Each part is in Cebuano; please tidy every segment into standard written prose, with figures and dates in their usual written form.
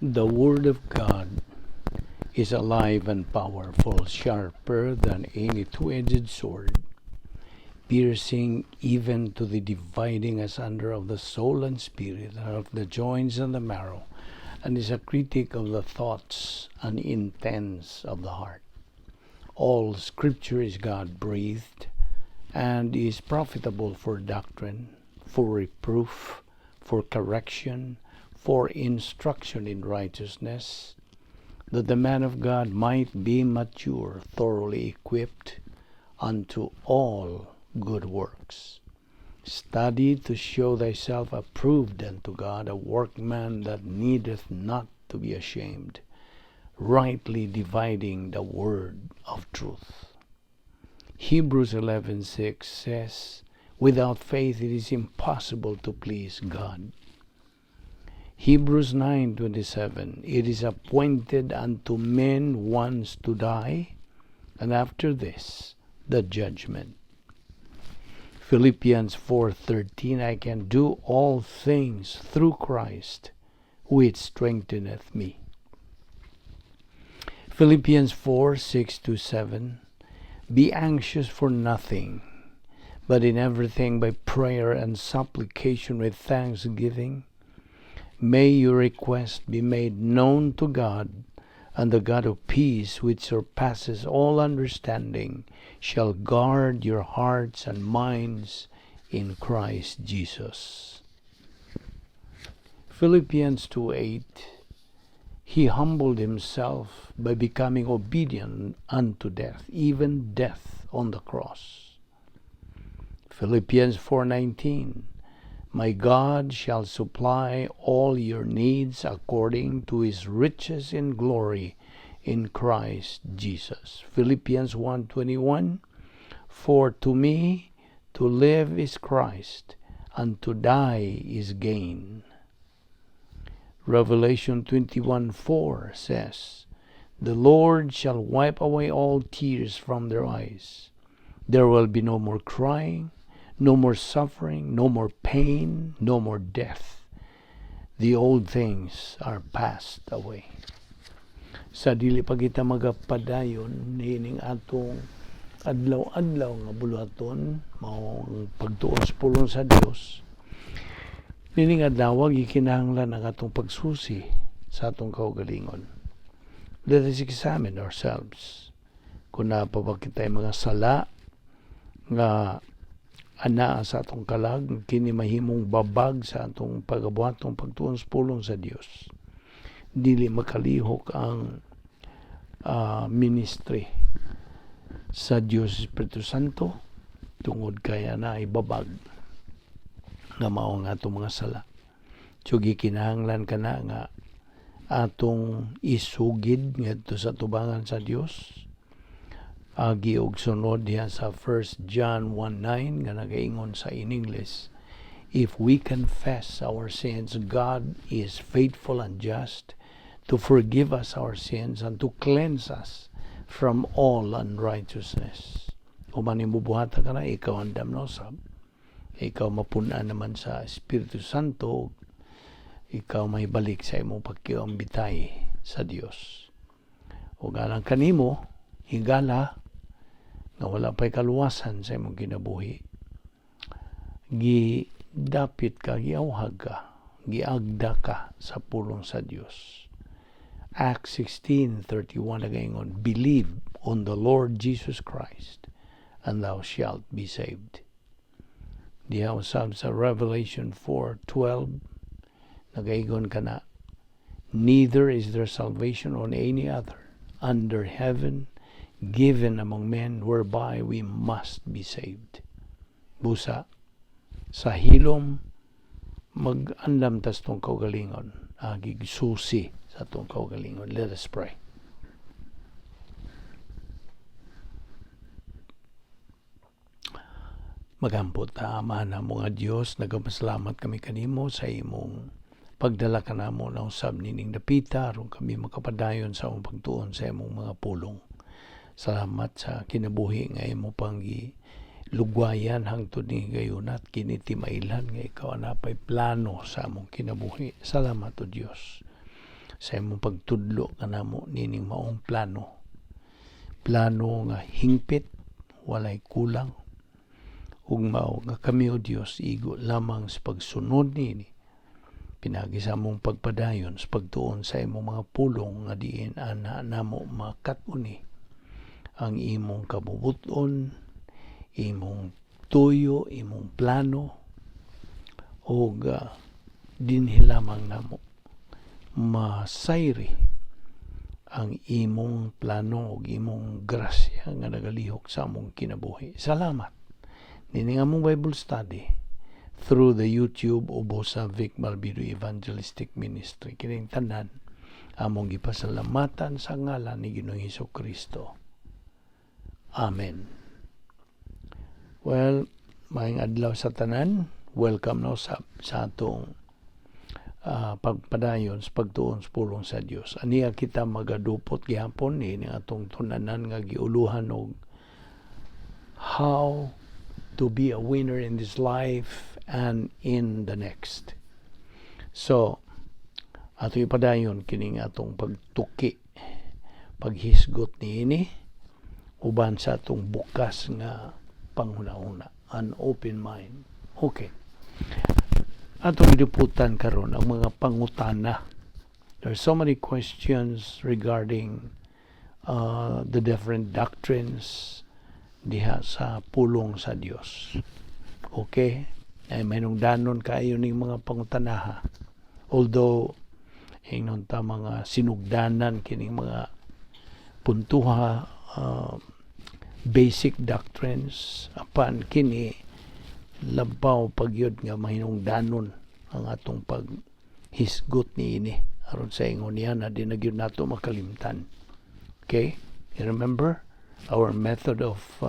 The Word of God is alive and powerful, sharper than any two-edged sword, piercing even to the dividing asunder of the soul and spirit, and of the joints and the marrow, and is a critic of the thoughts and intents of the heart. All Scripture is God-breathed and is profitable for doctrine, for reproof, for correction, for instruction in righteousness, that the man of God might be mature, thoroughly equipped unto all good works. Study to show thyself approved unto God, a workman that needeth not to be ashamed, rightly dividing the word of truth. Hebrews 11:6 says, "Without faith it is impossible to please God." Hebrews 9:27, "It is appointed unto men once to die, and after this the judgment." Philippians 4:13, "I can do all things through Christ which strengtheneth me." Philippians 4:6 to 7, "Be anxious for nothing, but in everything by prayer and supplication with thanksgiving, may your request be made known to God, and the God of peace, which surpasses all understanding, shall guard your hearts and minds in Christ Jesus." Philippians 2:8, "He humbled himself by becoming obedient unto death, even death on the cross." Philippians 4:19, "My God shall supply all your needs according to his riches in glory in Christ Jesus." Philippians 1:21, "For to me to live is Christ, and to die is gain." Revelation 21:4 says, "The Lord shall wipe away all tears from their eyes. There will be no more crying, no more suffering, no more pain, no more death. The old things are passed away." Sa dili pa kita magapadayon niining atong adlaw-adlaw nga buluhaton, mao ang pagtuon sa pulong sa Dios. Nining adlaw, gikinahanglan ang atong pagsusi sa atong kaugalingon. Let us examine ourselves. Kung naa pa ba kita'y mga sala nga anaa sa atong kalag, kini mahimong babag sa atong pagabuhatong pagtuon sa pulong sa Dios. Dili makalihok ang ministry sa Dios Espiritu Santo tungod kay naay babag nga mao ang atong mga sala. So gikinahanglan kana nga atong isugid ngadto sa tubangan sa Dios. Agi og sunod diha sa 1 John 1:9 nga nagaingon sa in English, "If we confess our sins, God is faithful and just to forgive us our sins and to cleanse us from all unrighteousness." Kung man buhata ka na, ikaw andam na usab. Ikaw mapun-an naman sa Espiritu Santo, ikaw may balik sa imong pagkiambitay sa Dios. O alang kanimo, higala, nga wala pa'y kaluwasan sa imong kinabuhi, gidapit ka, giawhag ka, giagda ka sa pulong sa Dios. Acts 16:31 nagaingon, "Believe on the Lord Jesus Christ, and thou shalt be saved." Diha usab sa Revelation 4:12 nagaingon kana, "Neither is there salvation on any other under heaven given among men whereby we must be saved." Busa, sa hilom, mag-andam tas atong kaugalingon, agi susi sa atong kaugalingon. Let us pray. Magampot ta, Ama namo nga Dios, nagapasalamat kami kanimo sa imong pagdala kanamo na usab nining dapita aron kami makapadayon sa among pagtuon sa imong mga pulong. Salamat sa kinabuhi nga imo pang lugwayan hangtod ni higayon at kini timailhan nga ikaw anapay plano sa among kinabuhi. Salamat, O Dios. Sa imong pagtudlo kanamo nining maong plano. Plano nga hingpit, walay kulang. Ug mao nga kami, O Dios, igo lamang sa pagsunod niini. Pinaagi sa among pagpadayon sa pagtuon sa imong mga pulong nga diin ana namo makat-on ang imong kabubuton, imong tuyo, imong plano, ug dinhi lamang namo masayri ang imong plano ug imong grasya nga nagalihok sa among kinabuhi. Salamat. Nining among Bible study through the YouTube ubos sa Vic Malbido Evangelistic Ministry. Kining tanan among gipasalamatan sa ngalan ni Ginoong Hesus Kristo. Amen. Well, maayong adlaw sa tanan. Welcome no sa atong pagpadayon sa pagtuon sa pulong sa Dios. Aniya kita magadupot gihapon ni atong tun-anan nga giuluhan og "How to be a winner in this life and in the next." So, ato ipadayon kining atong pagtuki, paghisgot niini uban sa atong bukas nga panghuna-huna, an open mind. Okay. Atong giduputan karon ang mga pangutana. There are so many questions regarding the different doctrines diha sa pulong sa Dios. Okay? Ay mahinungdanon kaayo ning mga pangutanaha. Although ingnon ta mga sinugdanan kining mga puntuha, basic doctrines, apan kini labaw pagyud nga mahinungdanon ang atong paghisgot niini aron sa ingon niya na di na gyud nato makalimtan. Okay? You remember our method of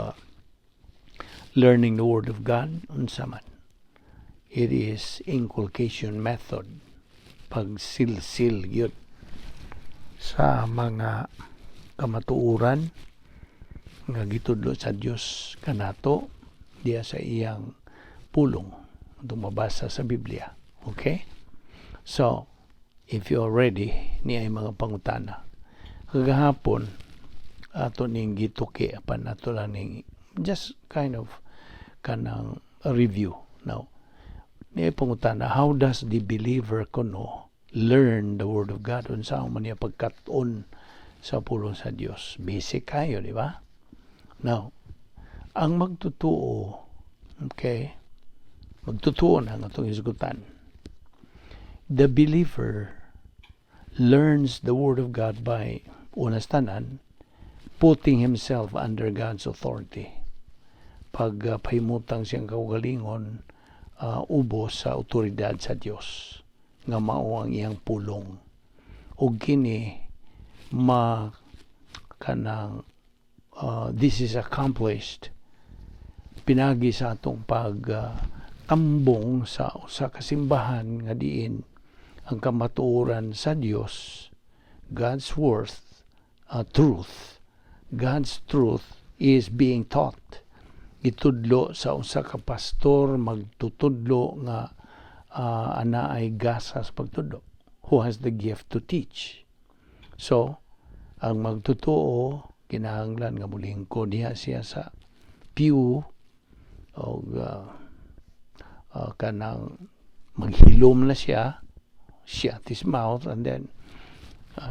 learning the Word of God, unsa man? It is inculcation method. Pagsilsil gyud sa mga kamatuoran nga gitudlo sa Dios kanato diya sa iyang pulong atong mabasa sa Biblia. Okay? So, if you are ready, niay mga pangutana. Kagahapon, ato ning gituki apan ato lang ning just kind of kanang review. Now, niay pangutana, how does the believer kuno learn the Word of God? Unsa man niya pagkat-on sa pulong sa Dios? Basic kayo, di ba? Now, ang magtutuo, okay, magtutuo na ang atong hisgutan. The believer learns the Word of God by, unas tanan, putting himself under God's authority. Pag pahimutang siyang kaugalingon, ubos sa otoridad sa Dios nga mao ang iyang pulong. Ug kini ma kanang this is accomplished pinagi sa atong pag tambong sa usa ka simbahan nga diin ang kamatuoran sa Dios, God's worth, truth, God's truth is being taught, gitudlo sa usa ka pastor magtutudlo nga ana ay gasa sa pagtudlo, who has the gift to teach. So ang magtotoo kinahanglan nga mulingkod diha siya sa pew og kanang maghilom na siya, shut his mouth, and then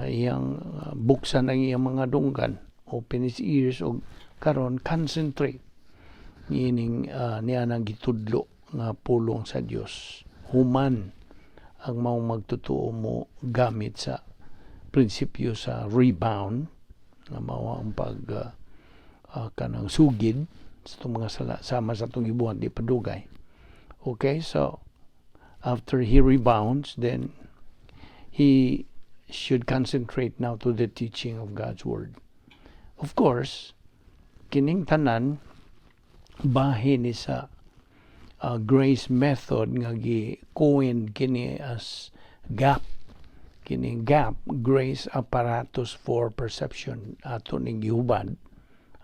iyang buksan ang iyang mga dunggan, open his ears, og karon concentrate niining niya nang gitudlo nga pulong sa Dios human ang maong magtotoo mo gamit sa prinsipyo sa rebound nga mao ang pag kanang sugid sa itong mga sala sama sa atong gibuhat di padugay. Okay, so after he rebounds, then he should concentrate now to the teaching of God's Word. Of course, kining tanan bahin ni sa grace method nga gi-coin kini as GAP. Kining GAP, Grace Apparatus for Perception, ato ning gihubad,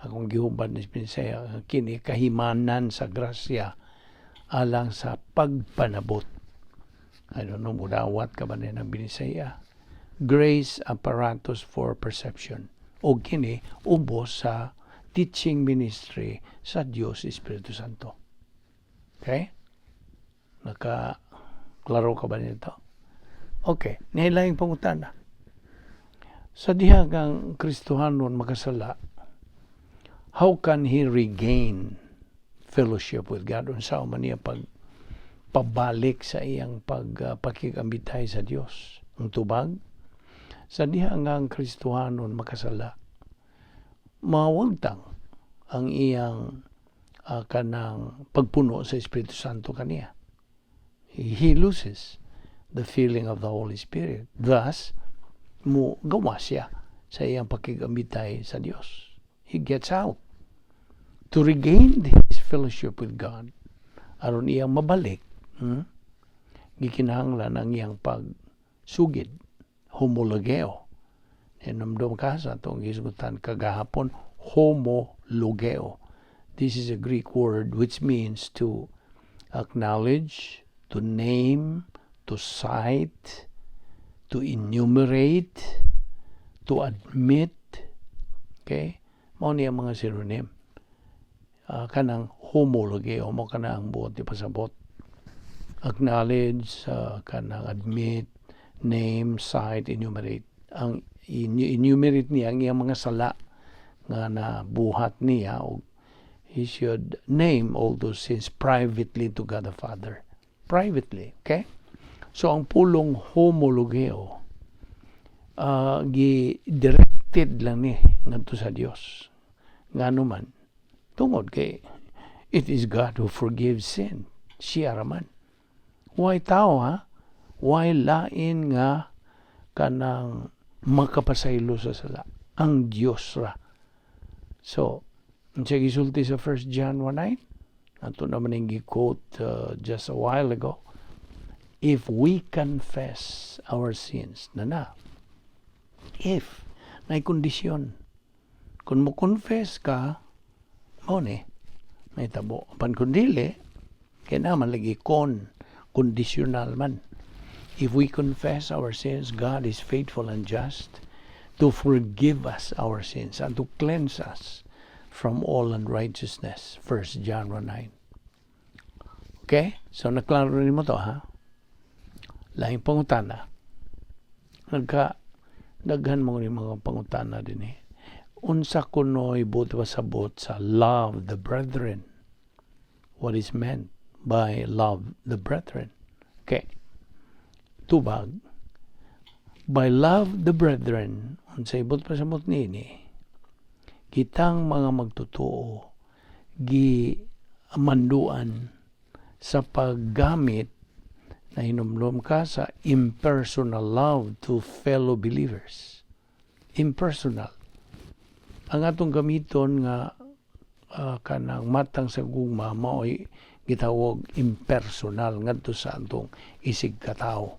akong gihubad ni Binisaya kini kahimanan sa grasya alang sa pagpanabot. I don't know, mudawat ka ba ng Binisaya? Grace apparatus for perception. O kini ubos sa teaching ministry sa Dios Espiritu Santo. Okay? Naka klaro ka ba nito? Okay, naay laing pangutana. Sa diha kang Kristohanon makasala, how can he regain fellowship with God? Unsa man niya pag pabalik sa iyang pag pakigambitay sa Dios? Ang tubag, sa diha nga ang Kristohanon makasala, mawagtang ang iyang kanang pagpuno sa Espiritu Santo kaniya. He loses the feeling of the Holy Spirit. Thus, mo gawa siya sa iyang pakigambitay sa Dios. He gets out. To regain his fellowship with God, aron iyang mabalik, gikinahanglan ang iyang pagsugid, homologeo. Hinumdum ka sa atong gisgutan kagahapon, homologeo. This is a Greek word which means to acknowledge, to name, to cite, to enumerate, to admit. Okay? Mao niya mga synonym. Kanang homologeo mao kana ang buot ipasabot. Acknowledge, kanang admit, name, cite, enumerate. Ang enumerate niya ang iyang mga sala nga nabuhat niya og he should name all those sins privately to God the Father. Privately, okay? So ang pulong homologeo gi directed lang ni ngadto sa Dios. Ngano man? Tungod kay it is God who forgives sin. Siya raman. Why tao, ha? Why lain nga kanang makapasaylo sa sala? Ang Dios ra. So, ang siya gisulti sa 1 John 1:9, ato naman yung gi-quote just a while ago, if we confess our sins, na na, if, na kondisyon, kung mo confess ka, mao ni, may tabo. Pan kung dili, kaya naman lagi kon, conditional man. If we confess our sins, God is faithful and just to forgive us our sins and to cleanse us from all unrighteousness. 1 John 1:9. Okay? So, naklaro rin mo to, ha? Laing pangutana. Nagka, daghan mo rin mga pangutana din eh. Unsa kuno'y buot pasabot sa love the brethren? What is meant by love the brethren? Okay. Tubag. By love the brethren, unsay buot pasabot niini, kitang mga magtotoo gi manduan sa paggamit na hinumdum ka sa impersonal love to fellow believers. Impersonal. Ang atong gamiton nga kanang matang sa gugma mao'y gitawag impersonal ngadto sa atong isig katawo.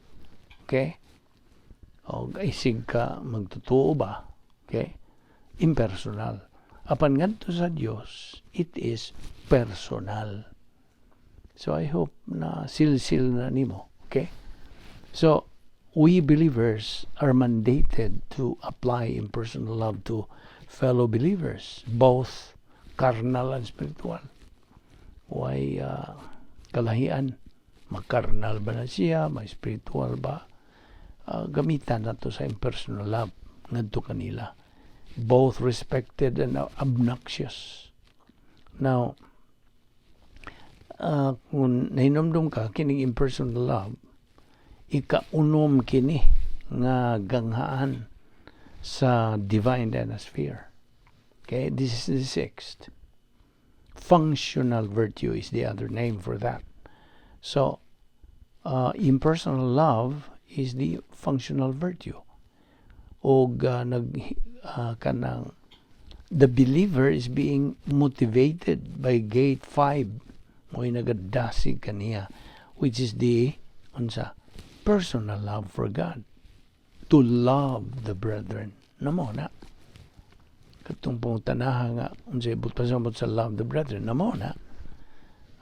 Okay? O isig ka magtotoo ba? Okay? Impersonal. Apan ngadto sa Dios, it is personal. So I hope na silsil na nimo. Okay? So we believers are mandated to apply impersonal love to fellow believers, both carnal and spiritual. Why kalahian? Makarnal ba na siya? May spiritual ba? Gamitan na to sa impersonal love ngadto kanila. Both respected and obnoxious. Now, kung nahinomdom ka, kining impersonal love, ikaunom kini nga ganghaan sa divine sphere. Okay, this is the sixth. Functional virtue is the other name for that. So, impersonal love is the functional virtue. Og nag kanang the believer is being motivated by gate 5, mo'y nagadasig kaniya, which is the unsa, personal love for God, to love the brethren na mo na katong pangutanaha nga unsay buot pasabot sa love the brethren, na mo na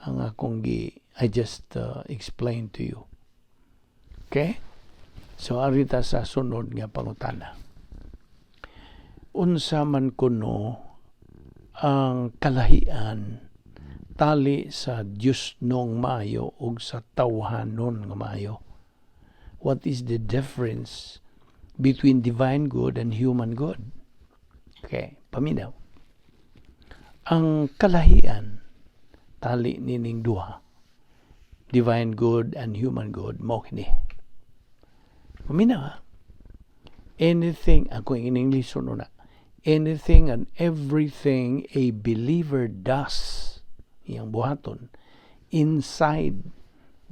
ang akong gi I just explained to you. Okay, So ari ta sa sunod nga pangutana. Unsa man kuno ang kalahian tali sa Diosnong maayo ug sa tawhanon nga maayo? What is the difference between divine good and human good? Okay, paminaw. Ang kalahian tali nining duha, divine good and human good, mao kini. Paminaw ha. Anything, ako in English na. Anything and everything a believer does, iyang buhaton, inside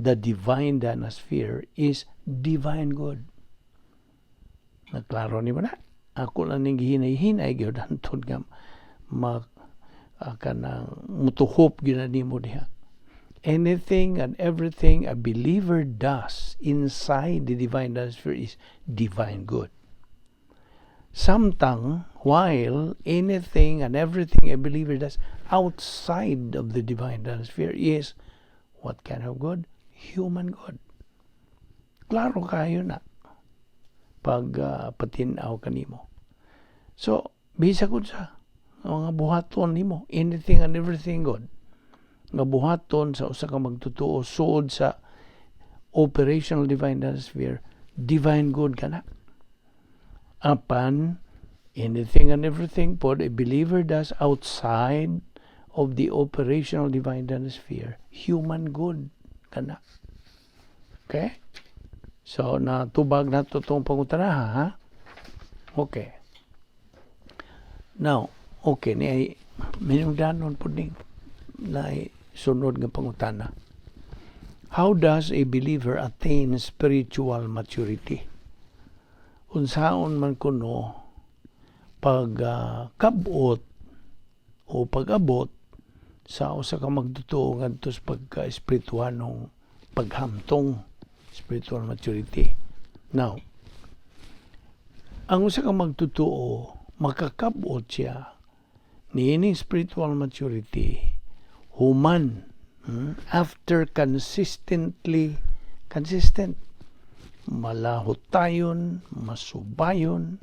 the divine sphere is divine good. Naklaro nimo na? Ako lang ning gihinay-hinay gyud hantod nga ma kanang mutuhop gyud na nimo diha. Anything and everything a believer does inside the divine sphere is divine good. Samtang, while anything and everything a believer does outside of the divine sphere is what kind of good? Human good. Klaro kaayo na pag patinaw kanimo. So, bisag unsa mga buhaton nimo, anything and everything good nga buhaton sa usa ka magtotoo suod sa operational divine sphere, divine good kana. Apan anything and everything pod a believer does outside of the operational divine sphere, human good kana. Okay? So, natubag nato tong pangutana, ha? Okay. Now, okay, ni minungdanon pod ning na sunod nga pangutana. How does a believer attain spiritual maturity? Unsaon man kuno pag kabot o pag-abot sa usa ka magtotoo ngadto sa pagka-espirituhanong paghamtong, spiritual maturity? Now, ang usa ka magtotoo makakabot siya niining spiritual maturity human after consistently consistent malahutayon, masubayon,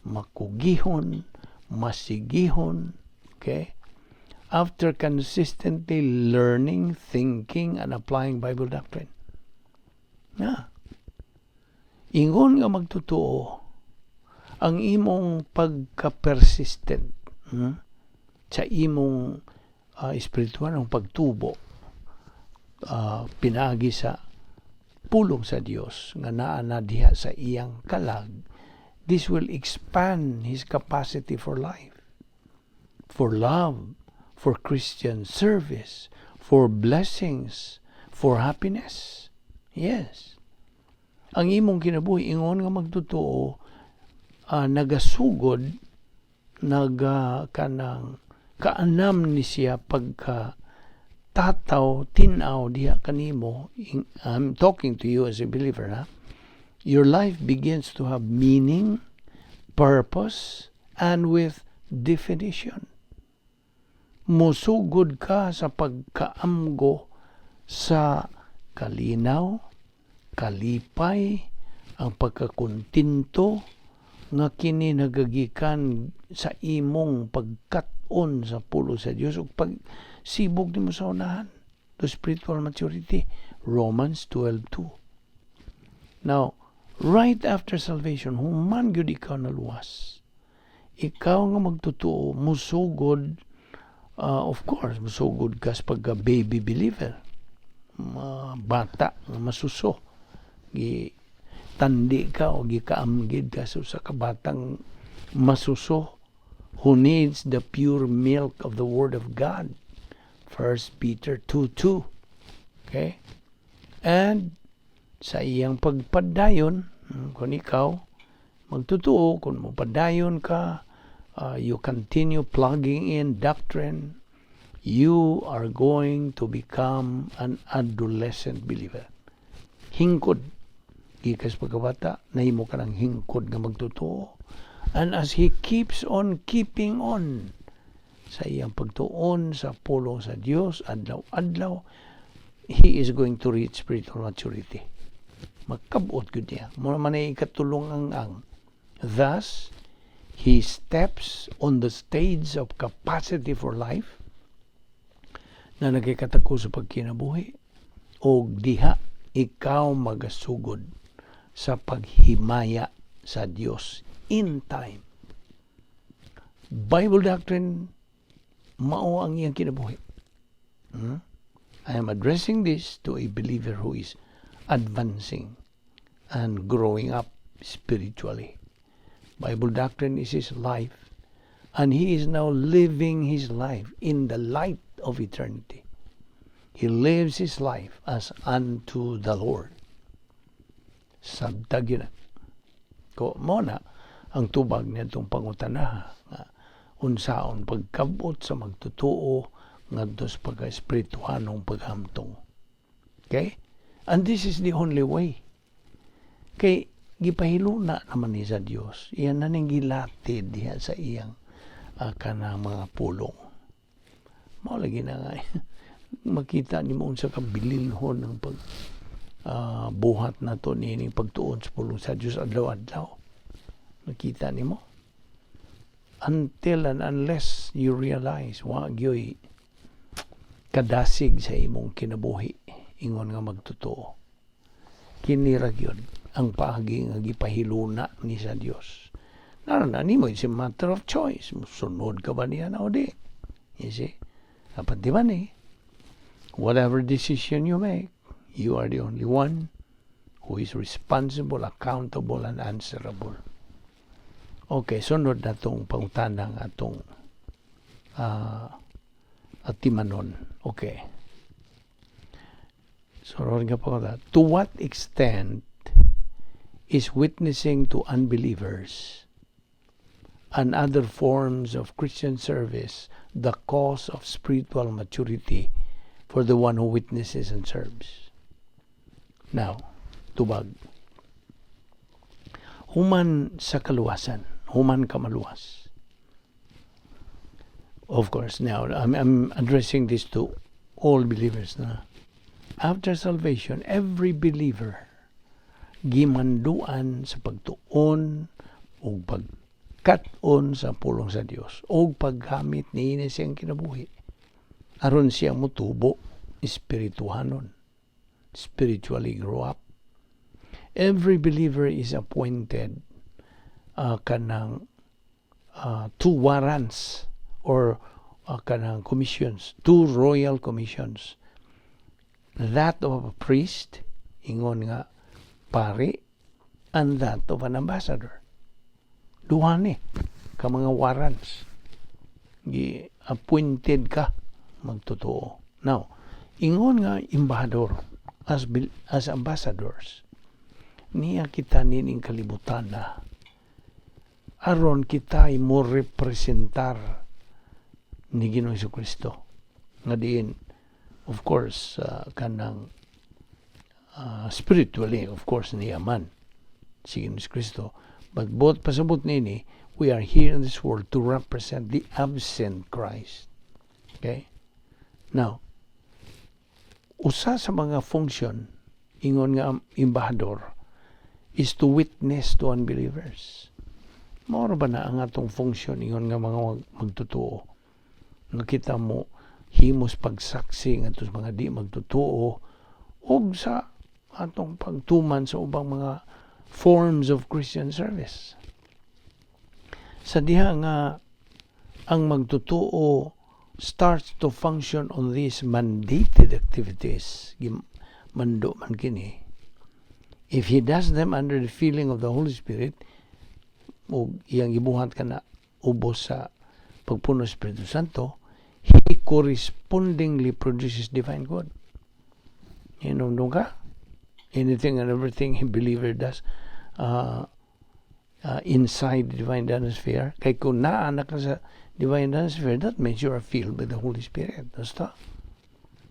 makugihon, masigihon, okay? After consistently learning, thinking, and applying Bible doctrine. Na. Ingon nga magtotoo, ang imong pagka-persistent sa imong espiritual ang pagtubo pinaagi sa pulong sa Dios nga naa na diha sa iyang kalag, this will expand his capacity for life, for love, for Christian service, for blessings, for happiness. Yes, ang imong kinabuhi, ingon nga magtotoo, nagasugod, naga kanang kaanam ni siya pagka tataw, tinaw diha kanimo. I'm talking to you as a believer, ha? Your life begins to have meaning, purpose, and with definition. Musugod ka sa pagkaamgo sa kalinaw, kalipay, ang pagkakontento nga kini nagagikan sa imong pagkat-on sa pulong sa Dios ug pagsibog nimo sa unahan to spiritual maturity, Romans 12:2. Now, right after salvation, human gyud ikaw naluwas, ikaw nga magtotoo musugod, of course musugod ka sa pagka baby believer, bata nga masuso, gi tandi ka o gikaamgid ka sa usa ka batang masuso who needs the pure milk of the Word of God, 1 Peter 2:2. Okay, and sa iyang pagpadayon, kung ikaw magtotoo, kung mopadayon ka, you continue plugging in doctrine, you are going to become an adolescent believer. Hingkod gikas pagkabata, nahimo ka ng hingkod nga magtotoo. And as he keeps on keeping on sa iyang pagtuon sa pulong sa Dios adlaw-adlaw, he is going to reach spiritual maturity. Makabot gyud niya. Mao man ay ikatulong ang. Thus, he steps on the stage of capacity for life na nagkatako sa pagkinabuhi o diha ikaw magasugod sa paghimaya sa Dios in time. Bible doctrine mao ang iyang kinabuhi. I am addressing this to a believer who is advancing and growing up spiritually. Bible doctrine is his life, and he is now living his life in the light of eternity. He lives his life as unto the Lord. Sabtag yun na. Ko mao na ang tubag niadtong pangutana nga unsaon pagkabot sa magtotoo ngadto sa pagka-espirituhanong paghamtong. Okay? And this is the only way. Kay gipahiluna naman ni sa Dios. Iyan na ning gilatid diha sa iyang kanang mga pulong. Mao lagi na nga makita nimo unsa ka bililhon ang pag buhat nato niining pagtuon sa pulong sa Dios adlaw-adlaw. Nakita nimo? Until and unless you realize wa gyoy kadasig sa imong kinabuhi ingon nga magtotoo. Kini ra gyud ang paagi nga gipahiluna ni sa Dios. Nara na nimo, it's a matter of choice. Sunod ka ba niya na o di? You see? Apan di ba ni? Whatever decision you make, you are the only one who is responsible, accountable, and answerable. Okay, sunod na tong pangutana nga atong atimanon. Okay. Sunod nga pangutana. To what extent is witnessing to unbelievers and other forms of Christian service the cause of spiritual maturity for the one who witnesses and serves? Now, tubag. Human sa kaluwasan, human ka maluwas. Of course, now I'm addressing this to all believers na. After salvation, every believer gimanduan sa pagtuon ug pagkat-on sa pulong sa Dios ug paggamit niini siyang kinabuhi aron siya motubo espirituhanon, spiritually grow up. Every believer is appointed kanang two warrants or kanang commissions, two royal commissions, that of a priest, ingon nga pari, and that of an ambassador. Duha ni ka mga warrants, gi appointed ka magtotoo. Now, ingon nga embahador, as ambassadors niya kita nining kalibutan na aron kita ay mo representar ni Ginoong Kristo nga diin, of course, kanang spiritually, of course, niya man si Ginoong Kristo, but both pasabot nini, we are here in this world to represent the absent Christ. Okay, now, usa sa mga function ingon nga embahador is to witness to unbelievers. Mao ba na ang atong function ingon nga mga magtotoo nga kita mo himos pagsaksi ngadto sa mga di magtotoo ug sa atong pagtuman sa ubang mga forms of Christian service. Sa diha nga ang magtotoo starts to function on these mandated activities, mando man kini, if he does them under the feeling of the Holy Spirit, ug iyang gibuhat kana ubos sa pagpuno sa Espiritu Santo, he correspondingly produces divine good. Hinumdum ka? Anything and everything a believer does inside the divine atmosphere, kay kung naa na ka sa divine atmosphere, that means you are filled with the Holy Spirit. Basta.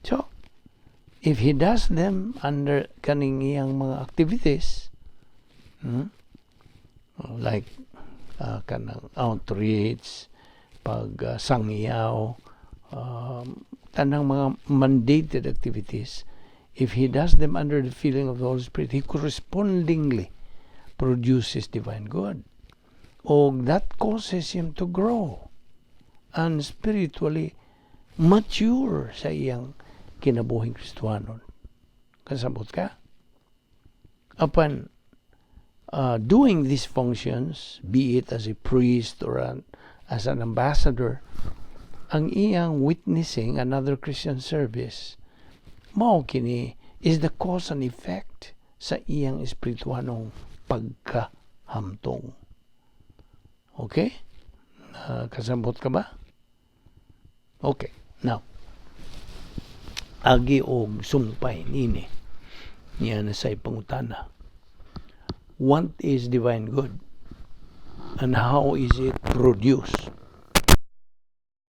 So, if he does them under kaning iyang mga activities, like kanang outreach, pag sangyaw, tanang mga mandated activities, If he does them under the filling of the Holy Spirit, he correspondingly produces divine good. O that causes him to grow and spiritually mature sa iyang kinabuhing Kristohanon. Kasabot ka? Upon doing these functions, be it as a priest or as an ambassador, ang iyang witnessing another Christian service, mao kini is the cause and effect sa iyang espirituhanong pagkahamtong. Okay? Kasabot ka ba? Okay. Now, agi og sumpay nini niya na sa pangutana. What is divine good? And how is it produced?